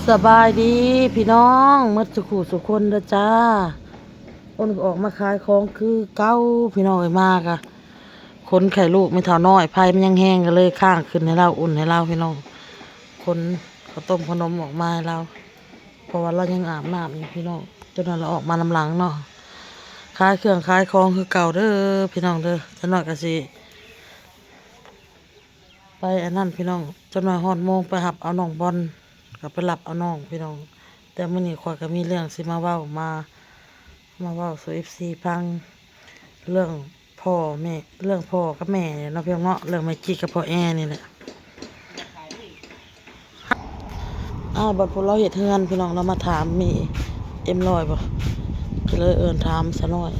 ສະບາຍດີພີ່ນ້ອງໝົດສູ່ຄູ່ສູ່ຄົນເດີຈ້າ. ໂອ້ນ ອອກມາຂາຍຂອງຄືເກົ່າພີ່ນ້ອງເອີຍ. ມາກະຂົນໄຂ່ລູກແມ່ເຖົ້ານ້ອຍ ໄຟມັນຍັງແຮງ ກະເລີຍຄ້າງຂຶ້ນໃຫ້ລາວ ອຸ່ນໃຫ້ລາວພີ່ນ້ອງ. ຂົນເຂົ້າຕົ້ມເຂົ້າໜົມອອກມາໃຫ້ລາວ ເພາະວ່າລາວຍັງອາບນ້ຳຢູ່ພີ່ນ້ອງ. ເຈົ້າໜ້ອຍລາວອອກມານຳຫຼັງເນາະ. ຂາຍເຄື່ອງຂາຍຂອງຄືເກົ່າເດີພີ່ນ້ອງເດີ. ເຈົ້າໜ້ອຍກະຊິ ໄປອັນນັ້ນພີ່ນ້ອງ, ຈັກໜ່ອຍຮອດໂມງໄປຮັບເອົານ້ອງບອນ ກໍໄປຮັບເອົານ້ອງພີ່ນ້ອງ. ແຕ່ມື້ນີ້ຂ້ອຍກໍມີເລື່ອງຊິມາເວົ້າ ມາ ມາເວົ້າສູ່ເອັຟຊີຟັງ ເລື່ອງພໍ່ແມ່ ເລື່ອງພໍ່ກັບແມ່ເນາະພີ່ນ້ອງເນາະ, ເລື່ອງແມ່ຈິກກັບພໍ່ແອນີ້ແຫຼະ. ອ້າຍບ່ອນຜູ້ລາວເຮັດເຮືອນພີ່ນ້ອງ ລາວມາຖາມມີເອັມຮ້ອຍບໍ່ ກໍເລີຍເອີ້ນຖາມສາວນ້ອຍ.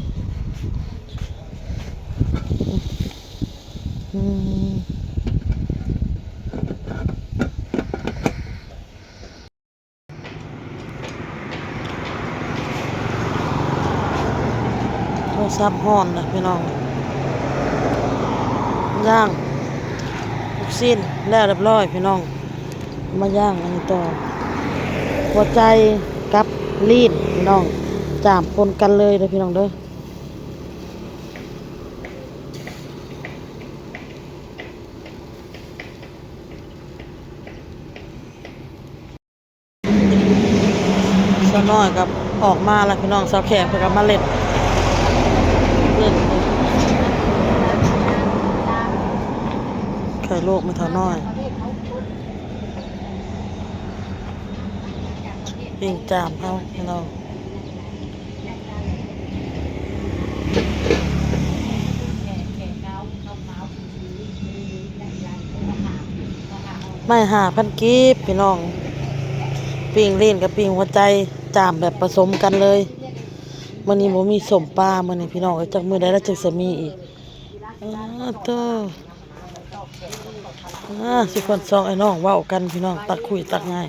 ອືມ ໂທລະສັບຮ້ອນລະພີ່ນ້ອງ. ຍ່າງລູກຊີ້ນແລ້ວຮຽບຮ້ອຍພີ່ນ້ອງ. ມາຍ່າງອັນນີ້ຕໍ່ ຫົວໃຈກັບລີ້ນພີ່ນ້ອງ, ຈ້າມປົນກັນເລີຍເດີພີ່ນ້ອງເດີ. ສາວນ້ອຍກໍອອກມາແລ້ວພີ່ນ້ອງ, ສາວແຂກເພິ່ນກໍມາເຫຼັ້ນ ເຫຼັ້ນ ໄຂ່ລູກແມ່ເຖົ້ານ້ອຍ ປີ້ງຈ້າມເຮົາພີ່ນ້ອງ. ໄມ້ຫ້າພັນກີບພີ່ນ້ອງ, ປີ້ງລີ້ນກັບປີ້ງຫົວໃຈ ຈ້າມແບບປະສົມກັນເລີຍ. ມື້ນີ້ບໍ່ມີສົ້ມປາມື້ນີ້ພີ່ນ້ອງເອີຍ, ຈັກມື້ໃດລະຈຶ່ງຊິມີອີກ. ອ້າ ໂທ້ ອ້າ ສຸຄົນສອງໄອ້ນ້ອງເວົ້າກັນພີ່ນ້ອງ, ຕັກຄຸຍຕັກຫຍ້າຍ.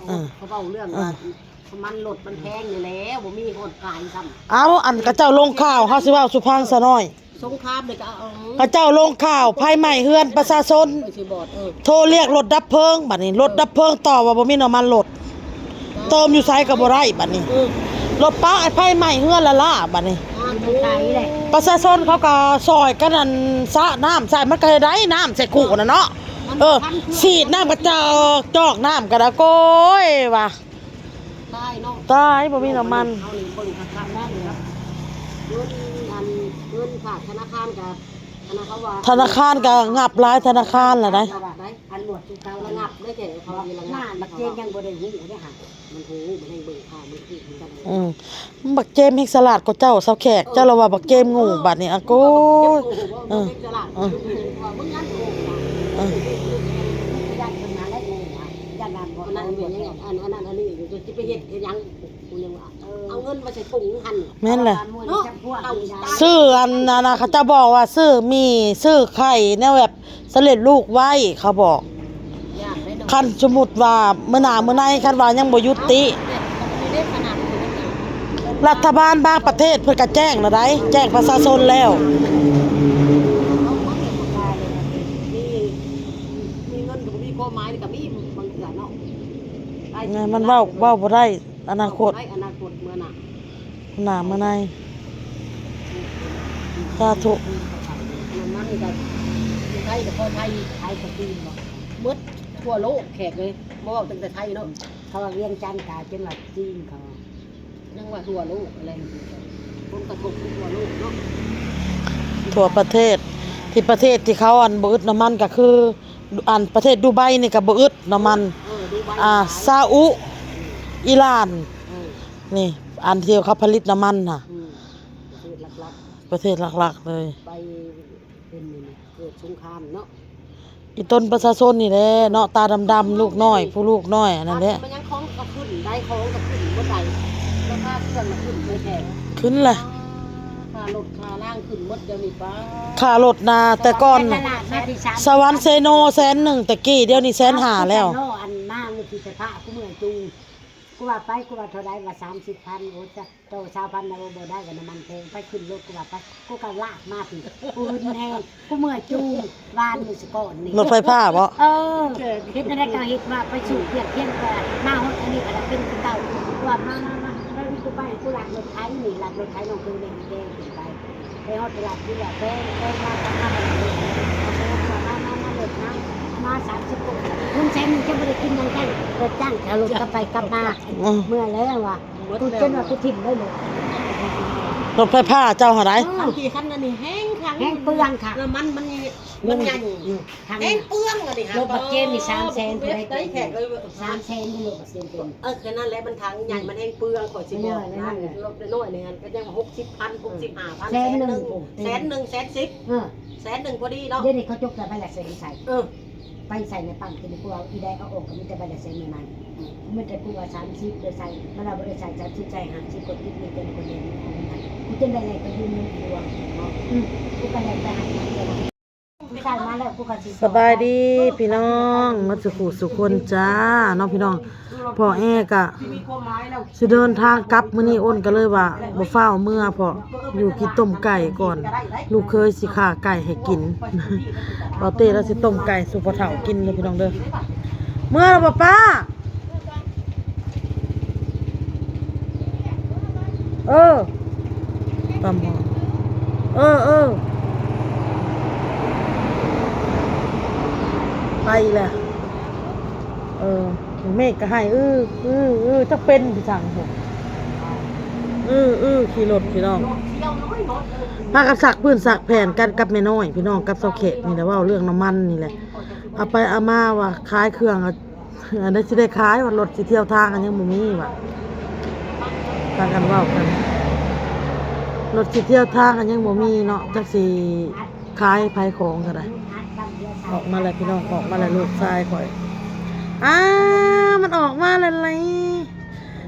ເອີ ເຂົາເວົ້າເລື່ອງວ່າ ເອີ ນ້ຳມັນລົດມັນແພງນີ້ແຫຼະ ບໍ່ມີຮອດຂາຍຊ້ຳ. ເອົ້າ ອັນເຂົາເຈົ້າລົງຂ່າວ ເຮົາຊິເວົ້າສູ່ຟັງສາວນ້ອຍ. ສົງຄາມນີ້ກໍເອົາ ເຂົາເຈົ້າລົງຂ່າວໄຟໄໝ້ເຮືອນປະຊາຊົນ ເອີ ຊິບອກ ເອີ ໂທລຽກລົດດັບເພີງ, ບັດນີ້ລົດດັບເພີງຕອບວ່າບໍ່ມີນ້ຳມັນລົດ ເຕີມຢູ່ໃສກໍບໍ່ໄດ້ບັດນີ້. ເອີ ລົດປະໄຟໄໝ້ເຮືອນລະລາບັດນີ້ ອ່າ ປະຊາຊົນເຂົາກໍຊ່ອຍກັນ ອັນ ສາດນ້ຳໃສ່ ມັນກໍເຮັດໄດ້ ນ້ຳໃສ່ຄຸນະເນາະ. ເອີ ສີດນ້ຳກະຈອກ ຈອກນ້ຳກະດາ ໂກຍວ່າ ຕາຍເນາະ ຕາຍ ບໍ່ມີນ້ຳມັນ. ເຮົານີ້ເບິ່ງຄັກໆ ນັ້ນ ເງິນ ອັນ ເງິນຝາກທະນາຄານກະ ອັນນັ້ນເຂົາວ່າ ທະນາຄານກະງັບຫຼາຍທະນາຄານລະໄດ໋. ອັນຫຼວດຈຸເຂົາລະງັບໄດ້ແທ້ ເຂົາວ່າລະງັບ. ບັກເຈມຍັງບໍ່ໄດ້ຮູ້ເດ້ຫັ້ນ ມັນຮູ້ ມັນແຮ່ງເບິ່ງຂ່າວ ມັນຄືຄືກັນ. ອືມ ບັກເຈມແຮ່ງສະຫຼາດກວ່າເຈົ້າ ສາວແຂກ. ເອີ ເຈົ້າລະວ່າບັກເຈມໂງ່ ເອີ ບັດນີ້ ອະໂກຍ. ເອີ ເອີ ສະຫຼາດ ເອີ ວ່າມຶງນັ້ນໂງ່ນະ ເອີ ຢ້ານເພິ່ນມາແລ້ວໂງ່ນະ ຢ້ານວ່າບໍ່ ອັນນັ້ນເປັນຫຍັງ ອັນ ອັນນັ້ນອັນນີ້ຢູ່ ຈະໄປເຮັດເຮັດຫຍັງ ກູຍັງວ່າ ເອີ ເອົາເງິນມາໃສ່ຖົງຫັ້ນ. ແມ່ນແຫຼະ ເນາະ ຊື້ອັນ ອັນນັ້ນ ເຂົາເຈົ້າບອກວ່າຊື້ໝີ່ ຊື້ໄຂ່ແນວແບບ ສຳເລັດຮູບໄວ້ ເຂົາບອກ. ຄັນສົມມຸດວ່າມື້ໜ້າມື້ໃນ ຄັນວ່າຍັງບໍ່ຢຸດຕິ ລັດຖະບານບາງປະເທດເພິ່ນກະແຈ້ງແລ້ວໃດ໋ ແຈ້ງປະຊາຊົນແລ້ວ. ມີເງິນກໍບໍ່ມີຄວາມໝາຍ ກະມີບາງເທື່ອເນາະ. ແມ່ນ ມັນເວົ້າ ເວົ້າບໍ່ໄດ້ ອະນາຄົດ ອະນາຄົດເມື່ອໜ້າ ໜ້າມາໃນ. ສາທຸ. ນ້ຳມັນນີ້ກໍຢູ່ໄທກໍພໍໄທ ຂາຍກັບຈີນບໍ່ ໝົດທົ່ວໂລກແຂກເອີຍ ບໍ່ເວົ້າຕັ້ງແຕ່ໄທເນາະ. ເຂົາວ່າວຽງຈັນກາຍເປັນວ່າຈີນ ເຂົາຍັງວ່າທົ່ວໂລກ ອະໄລ ຜົນກະທົບທົ່ວໂລກເນາະ ທົ່ວປະເທດ. ທີ່ປະເທດທີ່ເຂົາ ອັນ ບໍ່ອຶດນ້ຳມັນກໍຄື ອັນ ປະເທດດູໄບນີ້ກໍບໍ່ອຶດນ້ຳມັນ. ເອີ ດູໄບ ອ່າ ຊາອຸ ອີຣານ ເອີ ນີ້ ອັນທີ່ເຂົາຜະລິດນ້ຳມັນນະ. ອືມ ປະເທດຫຼັກໆ ປະເທດຫຼັກໆເລີຍ ໄປເປັນນີ້ ເກີດສົງຄາມເນາະ. ອີຕົນປະຊາຊົນນີ້ແຫຼະເນາະ ຕາດຳໆ ລູກນ້ອຍ ຜູ້ລູກນ້ອຍອັນນັ້ນແຫຼະ. ມັນຍັງ ຂອງກໍຂຶ້ນໄດ໋ ຂອງກໍຂຶ້ນໝົດໄດ໋ ລາຄາເຄື່ອງກໍຂຶ້ນໄປແທ້ ຂຶ້ນແຫຼະ. ຄ່າລົດຄ່າລາງຂຶ້ນໝົດດຽວນີ້ ປ້າ ຄ່າລົດນະ ແຕ່ກ່ອນ ຕະຫຼາດມາທີ່ສາມ ສະຫວັນເຊໂນແສນໜຶ່ງແຕ່ກີ້ ດຽວນີ້ແສນຫ້າແລ້ວ. ອັນມາມື້ທີ່ໄຟຟ້າ ຜູ້ເມື່ອຍຈູງ ກູວ່າໄປ ກູວ່າເທົ່າໃດ ວ່າສາມສິບພັນ ໂອ້ ຈະຕໍ່ຊາວພັນນະ ໂອ້ ບໍ່ໄດ້ ວ່ານ້ຳມັນແພງ ໄປຂຶ້ນລົດ ກູວ່າໄປ ກູກໍລາກມາພີ້ ກູຫຶງແຮງ ກູເມື່ອຍຈູງ ວານນີ້ສະກ່ອນນີ້ ລົດໄຟຟ້າບໍ? ເອີ ເຮັດແນວໃດກໍເຮັດ ວ່າໄປສູ່ວຽກຄຽງ ກໍມາຮອດອັນນີ້ກໍເປັນຄືເກົ່າ ກູວ່າມາ ມາ ມາ ມາ ກູໄປ ກູລັກລົດໄຖນີ້ ລັກລົດໄຖນ້ອງຄືແມ່ນແກຂຶ້ນໄປ ໄປຮອດຕະຫຼາດກິນແລ້ວ ແປງ ແປງມາ ກັບມາ ມາ ມາ ມາ ມາ ມາ ມາສາມສິບຄົນ ເງິນແສນໜຶ່ງຈະບໍ່ໄດ້ກິນຫຍັງໄດ້ ລົດຈ້າງເຂົ້າລົດກັບໄປກັບມາ ອືມ ເມື່ອຍແລ້ວວ່າ ເບິດ ກູ ແລ້ວ ຈົນວ່າກູຖິ້ມໄດ້ເລີຍ ລົດໄຟຟ້າເຈົ້າຫັ້ນໃດ໋ ເອີ ຄັນທີ່ຄັນອັນນີ້ແຮງຄັກ ແຮງເປືອງຄັກ ນ້ຳມັນມັນນີ້ ມັນໃຫຍ່ ອືມ ແຮງເປືອງອັນນີ້ ລົດບັກເຈນນີ້ສາມແສນ ເທົ່າໃດ ໄດ້ແຂກເອີຍ ສາມແສນຢູ່ ລົດບັກເຈນເປັນ ເອີ ແຄ່ນັ້ນແຫຼະ ມັນຖັງໃຫຍ່ ມັນແຮງເປືອງ ຂ້ອຍຊິບອກນະ ລົດນ້ອຍໆນີ້ ກໍຍັງຫົກສິບພັນ ຫົກສິບຫ້າພັນ ແສນໜຶ່ງ ແສນໜຶ່ງ ແສນໜຶ່ງ ແສນສິບ ເອີ ແສນໜຶ່ງພໍດີເນາະ ດຽວນີ້ເຂົາຈົກແຕ່ໃບລະແສນໃສ່ ເອີ ໄປໃສ່ໃນປ້ຳ ທີ່ກູເອົາອີໃດເອົາອອກ ກໍມີແຕ່ໃບລະແສນໃໝ່ໆ ອືມ ມີແຕ່ກູວ່າສາມສິບ ໄດ້ໃສ່ ມັນວ່າບໍ່ໄດ້ໃສ່ສາມສິບ ໃສ່ຫ້າສິບ ກໍຕິດໜີ້ເຕັມຄົນເດີ ກູຈຶ່ງໄດ້ແລ່ນໄປຢືມເງິນອີກດວງເນາະ ອືມ ກູກໍແລ່ນໄປໃຫ້ມັນເດີ ໃສ່ມາແລ້ວ ກູກໍຊິ ສະບາຍດີພີ່ນ້ອງ ໝົດສູ່ຜູ້ສູ່ຄົນຈ້າເນາະພີ່ນ້ອງ ພໍ່ແອກະຊິເດີນທາງກັບ ມື້ນີ້ອ້ນກໍເລີຍວ່າບໍ່ຟ້າວເມືອ ເພາະຢູ່ກິນຕົ້ມໄກ່ກ່ອນ ລູກເຂີຍຊິຂ້າໄກ່ໃຫ້ກິນ ເບົາເຕ້ລາວຊິຕົ້ມໄກ່ສູ່ພໍ່ເຖົ້າກິນເດີພີ່ນ້ອງເດີ ເມືອແລ້ວບໍ່ປ້າ? ເອີ ຕຳ ເອີ ເອີ ໄປອີກແລ້ວ ເອີ ເມກກໍໃຫ້ ອື ອື ອື ຈັກເປັນຄືສັງພຸ້ນ ອື ອື ຂີ່ລົດພີ່ນ້ອງ ພາກັນຊັກພື້ນຊັກແຜ່ນກັນກັບແມ່ນ້ອຍພີ່ນ້ອງ ກັບຊາວແຂກນີ້ແຫຼະ ເວົ້າເລື່ອງນ້ຳມັນນີ້ແຫຼະ ເອົາໄປເອົາມາວ່າຂາຍເຄື່ອງ ອັນໃດຊິໄດ້ຂາຍວ່າ ລົດຊິທ່ຽວທາງກໍຍັງບໍ່ມີວ່າ ພາກັນເວົ້າກັນ ລົດຊິທ່ຽວທາງກໍຍັງບໍ່ມີເນາະ ຈັກຊິຂາຍໃຜຂອງກໍໄດ້ ອອກມາແລ້ວພີ່ນ້ອງ ອອກມາແລ້ວ ລູກຊາຍຂ້ອຍ ອ້າ ມັນອອກມາແລ້ວ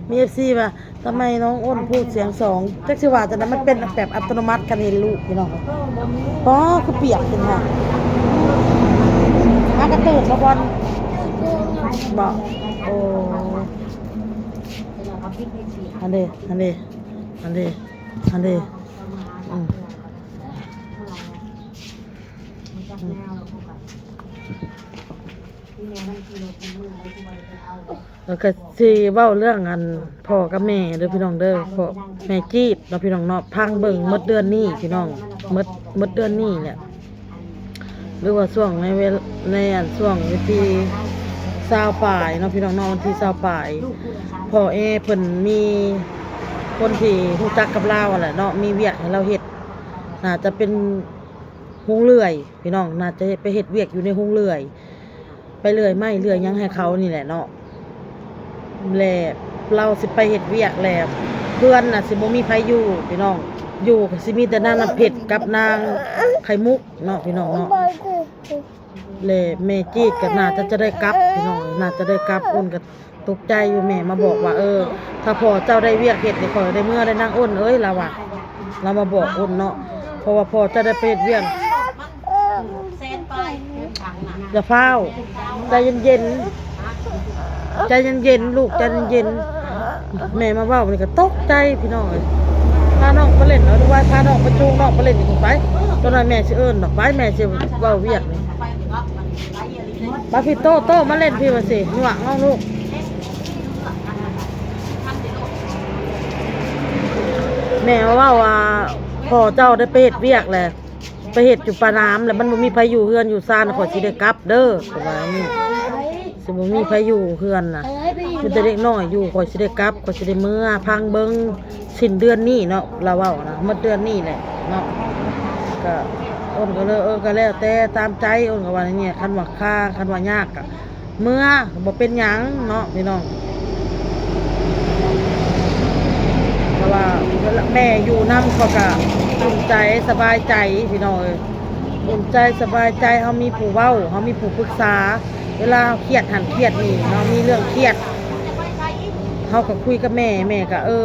ມີເອັຟຊີວ່າ ທຳໄມນ້ອງອ້ນພູດສຽງສອງ ຈັກຊິວ່າຈັ່ງໃດ ມັນເປັນແບບອັດຕະໂນມັດ ຄັນເຫັນລູກພີ່ນ້ອງ ປໍ ຄືປຽກຂຶ້ນມາ ຫາກະຕື່ນບໍ່ບອນ ບໍ່ ໂອ້ ອັນເດ ອັນເດ ອັນເດ ອັນເດ ອືມ ອືມ ແລ້ວກໍຊິເວົ້າເລື່ອງອັນພໍ່ກັບແມ່ເດີພີ່ນ້ອງເດີ ພໍ່ແມ່ຈີດເນາະພີ່ນ້ອງເນາະ ຟັງເບິ່ງໝົດເດືອນນີ້ພີ່ນ້ອງ ໝົດ ໝົດເດືອນນີ້ແຫຼະ ຫຼືວ່າຊ່ວງໃນເວລາ ໃນອັນຊ່ວງວັນທີຊາວປາຍເນາະພີ່ນ້ອງເນາະ ວັນທີຊາວປາຍ ພໍ່ແອເພິ່ນມີຄົນທີ່ຮູ້ຈັກກັບລາວຫັ້ນແຫຼະເນາະ ມີວຽກໃຫ້ລາວເຮັດ ໜ້າຈະເປັນໂຮງເລື່ອຍ ພີ່ນ້ອງ ໜ້າຈະເຮັດ ໄປເຮັດວຽກຢູ່ໃນໂຮງເລື່ອຍ ໄປເລື່ອຍໄມ້ເລື່ອຍຫຍັງໃຫ້ເຂົານີ້ແຫຼະເນາະ ແລະ ລາວຊິໄປເຮັດວຽກ ແລະ ເຮືອນນະຊິບໍ່ມີໃຜຢູ່ພີ່ນ້ອງ ຢູ່ກໍຊິມີແຕ່ນາງນ້ຳເພັດກັບນາງໄຂ່ມຸກເນາະ ພີ່ນ້ອງເນາະ ແລະ ແມ່ຈີດກໍໜ້າຈະ ຈະໄດ້ກັບ ພີ່ນ້ອງ ໜ້າຈະໄດ້ກັບ ອ້ນກໍ ຕົກໃຈຢູ່ ແມ່ມາບອກວ່າ ເອີ ຖ້າພໍ່ເຈົ້າໄດ້ວຽກເຮັດນີ້ ຂ້ອຍໄດ້ເມືອໄດ້ນາງອ້ນເອີຍ ລາວວ່າ ລາວມາບອກອ້ນເນາະ ເພາະວ່າພໍ່ເຈົ້າໄດ້ໄປເຮັດວຽກ ຢ່າຟ້າວ ໃຈເຢັນໆ ໃຈເຢັນໆ ລູກ ໃຈເຢັນໆ ແມ່ມາເວົ້ານີ້ກໍຕົກໃຈພີ່ນ້ອງເອີຍ ພານ້ອງໄປຫຼິ້ນເອົາດູວ່າ ພານ້ອງໄປຈູງນ້ອງໄປຫຼິ້ນນີ້ໄປ ຕົວນັ້ນແມ່ຊິເອີ້ນດອກ ໄປ ແມ່ຊິເວົ້າວຽກນີ້ ມາພີ່ໂຕ ໂຕ ມາຫຼິ້ນພີ່ວ່າຊິ ຍວກນ້ອງລູກ ແມ່ມາເວົ້າວ່າ ພໍ່ເຈົ້າໄດ້ໄປເຮັດວຽກແຫຼະ ໄປເຮັດຢູ່ປານາມແລ້ວ ມັນບໍ່ມີໃຜຢູ່ເຮືອນຢູ່ຊານ ຂ້ອຍຊິໄດ້ກັບເດີ ເພິ່ນວ່ານີ້ ຊິບໍ່ມີໃຜຢູ່ເຮືອນນະ ມີແຕ່ເດັກນ້ອຍຢູ່ ຂ້ອຍຊິໄດ້ກັບ ຂ້ອຍຊິໄດ້ເມືອ ຟັງເບິ່ງ ສິ້ນເດືອນນີ້ເນາະ ລາວເວົ້ານະ ໝົດເດືອນນີ້ແຫຼະເນາະ ກໍ ອ້ນກໍເລີຍ ເອີ ກໍແລ້ວແຕ່ຕາມໃຈ ອ້ນກໍວ່າແນວນີ້ ຄັນວ່າຄາ ຄັນວ່າຍາກກໍເມືອ ບໍ່ເປັນຫຍັງເນາະພີ່ນ້ອງ ແຕ່ວ່າແມ່ຢູ່ນຳ ເຂົາກໍອຸ່ນໃຈສະບາຍໃຈພີ່ນ້ອງເອີຍ ອຸ່ນໃຈສະບາຍໃຈ ເຮົາມີຜູ້ເວົ້າ ເຮົາມີຜູ້ປຶກສາ ເວລາເຮົາຄຽດຫັ້ນຄຽດນີ້ເນາະ ມີເລື່ອງຄຽດ ເຮົາກໍຄຸຍກັບແມ່ ແມ່ກໍ ເອີ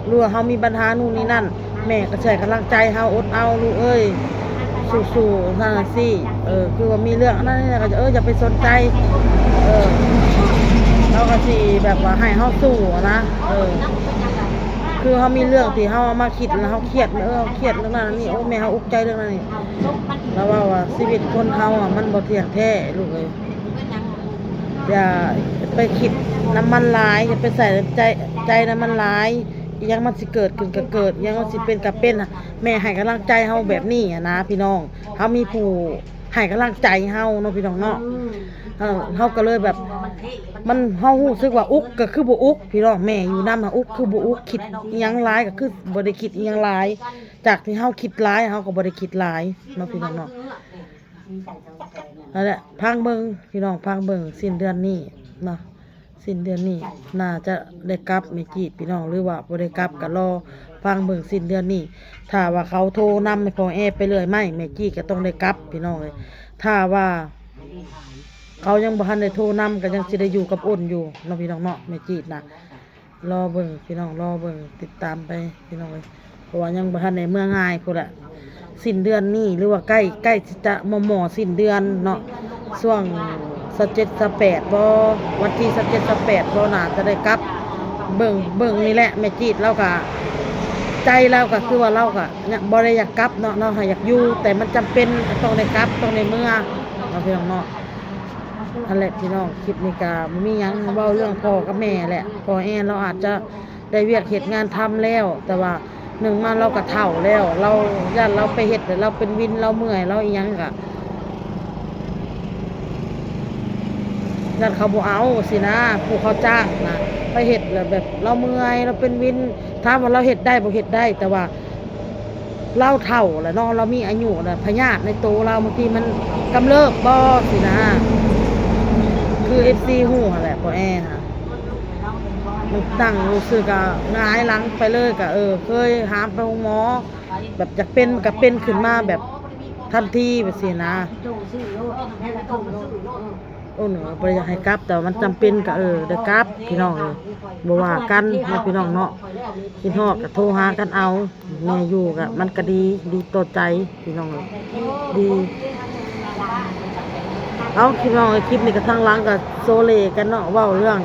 ຫຼືວ່າເຮົາມີບັນຫານູ່ນນີ້ນັ້ນ ແມ່ກໍໃຫ້ກຳລັງໃຈເຮົາ ອົດເອົາລູກເອີຍ ສູ້ໆ ຊັ້ນຊີ້ ເອີ ຄືວ່າມີເລື່ອງອັນນັ້ນນີ້ນະ ກໍ ເອີ ຢ່າໄປສົນໃຈ ເອີ ເຮົາກໍ ທີ່ແບບວ່າໃຫ້ເຮົາສູ້ນະ ເອີ ຄືເຮົາມີເລື່ອງທີ່ເຮົາເອົາມາຄິດແລ້ວເຮົາຄຽດ ເອີ ເຮົາຄຽດເລື່ອງນັ້ນເລື່ອງນີ້ ໂອ້ ແມ່ເຮົາອຸກໃຈເລື່ອງນັ້ນນີ້ ລາວເວົ້າວ່າຊີວິດຄົນເຮົາອະມັນບໍ່ທ່ຽງແທ້ລູກເອີຍ ຢ່າໄປຄິດນຳມັນຫຼາຍ ຢ່າໄປໃສ່ໃຈ ໃຈນຳມັນຫຼາຍ ອີ່ຫຍັງມັນຊິເກີດຂຶ້ນກໍເກີດ ອີ່ຫຍັງມັນຊິເປັນກໍເປັນ ແມ່ໃຫ້ກຳລັງໃຈເຮົາແບບນີ້ຫັ້ນນະພີ່ນ້ອງ ເຮົາມີຜູ້ໃຫ້ກຳລັງໃຈເຮົາເນາະພີ່ນ້ອງເນາະ ເອີ ເຮົາກໍເລີຍແບບ ມັນ ເຮົາຮູ້ສຶກວ່າອຸກກໍຄືບໍ່ອຸກ ພີ່ນ້ອງ ແມ່ຢູ່ນຳຫາອຸກຄືບໍ່ອຸກ ຄິດອີ່ຫຍັງຫຼາຍກໍຄືບໍ່ໄດ້ຄິດອີ່ຫຍັງຫຼາຍ ຈາກທີ່ເຮົາຄິດຫຼາຍ ເຮົາກໍບໍ່ໄດ້ຄິດຫຼາຍເນາະພີ່ນ້ອງເນາະ ນັ້ນແຫຼະ ຟັງເບິ່ງພີ່ນ້ອງ ຟັງເບິ່ງ ສິ້ນເດືອນນີ້ເນາະ ສິ້ນເດືອນນີ້ໜ້າຈະໄດ້ກັບແມ່ຈີດພີ່ນ້ອງ ຫຼືວ່າບໍ່ໄດ້ກັບກໍລໍຟັງເບິ່ງສິ້ນເດືອນນີ້ ຖ້າວ່າເຂົາໂທນຳໃຫ້ພໍ່ແອໄປເລື້ອຍໄມ້ ແມ່ຈີດກໍຕ້ອງໄດ້ກັບພີ່ນ້ອງເອີຍ ຖ້າວ່າເຂົາຍັງບໍ່ທັນໄດ້ໂທນຳ ກໍຍັງຊິໄດ້ຢູ່ກັບອ້ນຢູ່ເນາະພີ່ນ້ອງເນາະ ແມ່ຈີດນະ ລໍເບິ່ງພີ່ນ້ອງ ລໍເບິ່ງ ຕິດຕາມໄປພີ່ນ້ອງເອີຍ ເພາະວ່າຍັງບໍ່ທັນໄດ້ເມືອງ່າຍພຸ້ນແຫຼະ ສິ້ນເດືອນນີ້ ຫຼືວ່າໃກ້ ໃກ້ຊິຈະມໍ່ໆ ສິ້ນເດືອນເນາະ ຊ່ວງຊາວເຈັດ ຊາວແປດບໍ່ ວັນທີຊາວເຈັດ ຊາວແປດບໍ່ ໜ້າຈະໄດ້ກັບ ເບິ່ງ ເບິ່ງນີ້ແຫຼະ ແມ່ຈີດລາວກະ ໃຈລາວກະຄືວ່າລາວກະຍັງບໍ່ໄດ້ຢາກກັບເນາະ ລາວຫາຢາກຢູ່ ແຕ່ມັນຈຳເປັນຕ້ອງໄດ້ກັບ ຕ້ອງໄດ້ເມືອເນາະ ພີ່ນ້ອງເນາະ ຫັ້ນແຫຼະພີ່ນ້ອງ ຄລິບນີ້ກະບໍ່ມີຫຍັງ ເວົ້າເລື່ອງພໍ່ກັບແມ່ແຫຼະ ພໍ່ແອລາວອາດຈະ ໄດ້ວຽກເຮັດງານທຳແລ້ວ ແຕ່ວ່າໜຶ່ງມາລາວກໍເຖົ້າແລ້ວ ລາວ ຢ້ານລາວໄປເຮັດແລ້ວລາວເປັນວິນ ລາວເມື່ອຍ ລາວອີ່ຫຍັງກະ ຢ້ານເຂົາບໍ່ເອົາຊີ້ນະ ຜູ້ເຂົາຈ້າງນະ ໄປເຮັດແລ້ວແບບລາວເມື່ອຍ ລາວເປັນວິນ ຖາມວ່າລາວເຮັດໄດ້ບໍ່? ເຮັດໄດ້ ແຕ່ວ່າ ລາວເຖົ້າແລ້ວເນາະ ລາວມີອາຍຸແລ້ວ ພະຍາດໃນໂຕລາວບາງທີມັນກຳເລີບບໍ່ຊີ້ນະ ຄືເອັຟຊີຮູ້ຫັ້ນແຫຼະ ພໍ່ແອຫັ້ນ ມັນນັ່ງຢູ່ຊື່ກະຫງາຍຫຼັງໄປເລີຍ ກະ ເອີ ເຄີຍຫາມໄປໂຮງໝໍ ແບບຢາກເປັນມັນກະເປັນຂຶ້ນມາແບບທັນທີແບບຊີ້ນະ ໂອ້ ບໍ່ໄດ້ຢາກໃຫ້ກັບ ແຕ່ວ່າມັນຈຳເປັນກະ ເອີ ໄດ້ກັບພີ່ນ້ອງເອີຍ ບໍ່ວ່າກັນເນາະພີ່ນ້ອງເນາະ ຄິດຮອດກະໂທຫາກັນເອົາ ແມ່ຢູ່ກະມັນກະດີ ດີຕໍ່ໃຈພີ່ນ້ອງເອີຍ ດີ ເອົາພີ່ນ້ອງເອີຍ ຄລິບນີ້ກະທາງຫຼັງກະໂຊເລກັນເນາະ ເວົ້າເລື່ອງ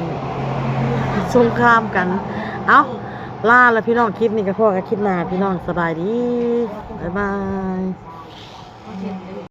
ສົງຄາມກັນ ເອົາ ລາລະພີ່ນ້ອງ ຄລິບນີ້ກະພໍ້ກັນຄລິບໜ້າພີ່ນ້ອງ ສະບາຍດີ ບາຍບາຍ.